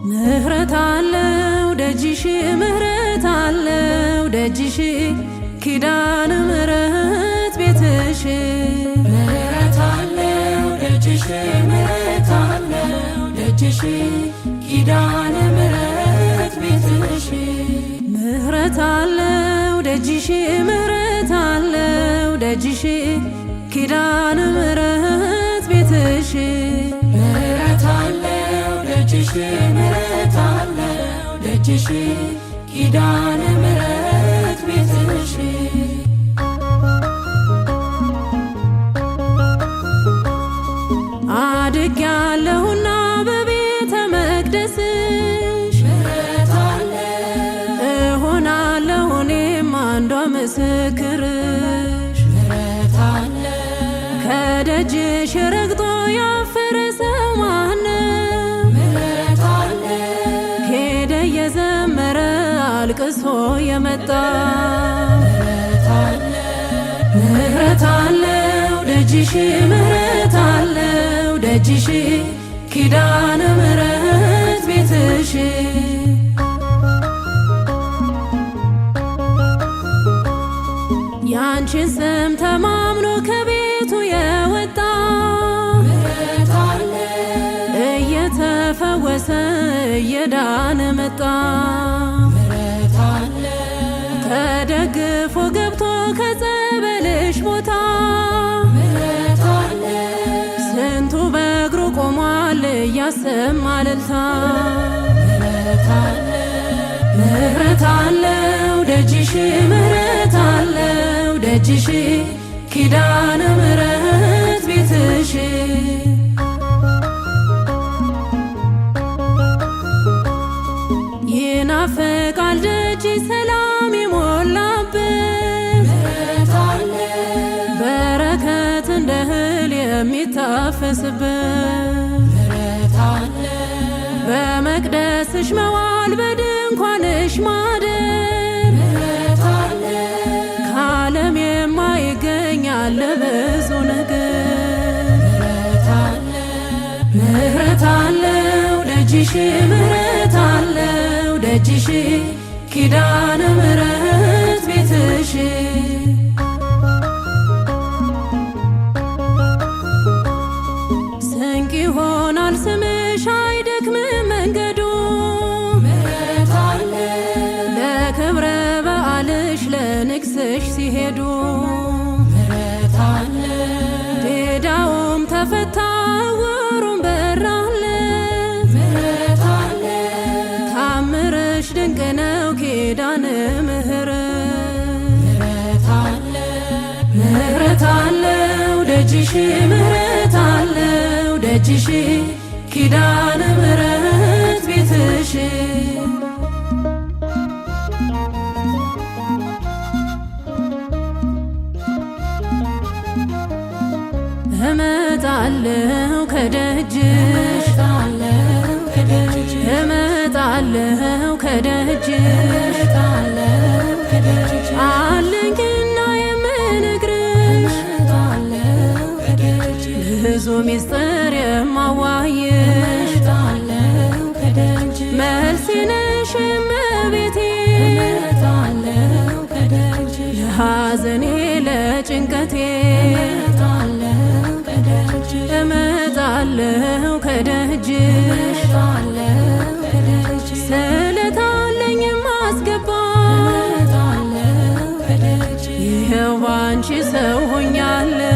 ምህረት አለው ደጅሽ፣ ምህረት አለው ደጅሽ፣ ኪዳነ ምህረት ቤትሽ። ምህረት አለው ደጅሽ፣ ምህረት አለው ደጅሽ፣ ኪዳነ ምህረት ቤትሽ። ምህረት አለው ደጅሽ፣ ምህረት አለው ደጅሽ፣ ኪዳነ ምህረት ቤትሽ። ምህረት አለው ደጅሽ፣ ምህረት አለው ደጅሽ፣ ኪዳነ ምህረት ቤትሽ። አድጌያለሁና በቤተ መቅደስሽ፣ ምህረት አለ፣ እሆናለሁ እኔም አንዷ ምስክርሽ። ምህረት አለ፣ ከደጅሽ ረግጦ ያፈረ ሰው ማነው? ምህረት አለ፣ ሄደ እየዘመረ አልቅሶ የመጣ። ምህረት አለ፣ ምህረት አለው ደጅሽ፣ ምህረት አለው ደጅሽ፣ ኪዳነ ምህረት ቤትሽ። ያንቺን ስም ተማምኖ ከቤቱ የወጣ ምህረት አለ፣ እየተፈወሰ እየዳነ መጣ። ምህረት አለ፣ ተደግፎ ገብቶ ከጸበልሽ ቦታ ምህረት አለ፣ ስንቱ በእግሩ ቆሟል እያሰማ እልልታ። ምህረት አለ፣ ምህረት አለው ደጅሽ፣ ምህረት አለው ደጅሽ፣ ኪዳነ ምህረት ቤትሽ። ይናፍቃል ደጅ ሰላም የሞላበት፣ ምህረት አለ፣ በረከት እንደ እህል የሚታፈስበት፣ ምህረት አለ፣ በመቅደስሽ መዋል በድንኳንሽ ማደር፣ ምህረት አለ፣ ከዓለም የማይገኝ አለ ብዙ ነገር። ምህረት አለ፣ ምህረት አለው ደጅሽ፣ ምህረት አለው ደጅሽ፣ ኪዳነ ምህረት ቤትሽ። ስንቅ ይሆናል ስምሽ አይደክምም መንገዱ፣ ምህረት አለ፣ ለክብረ በዓልሽ ለንግስሽ ሲሄዱ፣ ምህረት አለ፣ ዲዳውም ተፈታ ዕውሩም በራለት፣ ምህረት አለ፣ ታምርሽ ድንቅ ነው ኪዳነ ምህረት። ምህረት አለ፣ ምህረት አለው ደጅሽ፣ ምህረት አለው ደጅሽ፣ ኪዳነ ምህረት ቤትሽ። እመጣለሁ ከደጅሽ፣ እመጣለሁ ከደጅሽ፣ እመጣለሁ ከደጅሽ፣ እመጣለሁ ከደጅሽ፣ አለኝና የምነግርሽ እመጣለሁ ከደጅሽ፣ ብዙ ሚስጥር የማዋይሽ፣ እመጣለሁ ከደጅሽ፣ መልሴ ነሽ እመቤቴ፣ እመጣለሁ ከደጅሽ፣ ለሐዘኔ ለጭንቀቴ። እመጣለሁ ከደጅሽ፣ እመጣለሁ ከደጅሽ፣ እመጣለሁ ከደጅሽ፣ ስለታለኝ ማስገባ፣ እመጣለሁ ከደጅሽ፣ ይኸው ባንቺ ሰው ሆኛለሁ።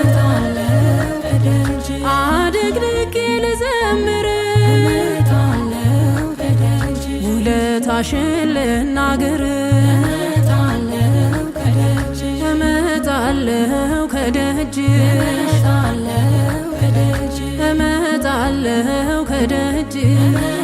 እመጣለሁ ከደጅሽ፣ አድግድጌ ልዘምር፣ እመጣለሁ ከደጅሽ፣ ውለታሽን ልናገር። እመጣለሁ ከደጅሽ፣ እመጣለሁ ከደጅሽ፣ እመጣለሁ ከደጅሽ፣ እመጣለሁ ከደጅሽ።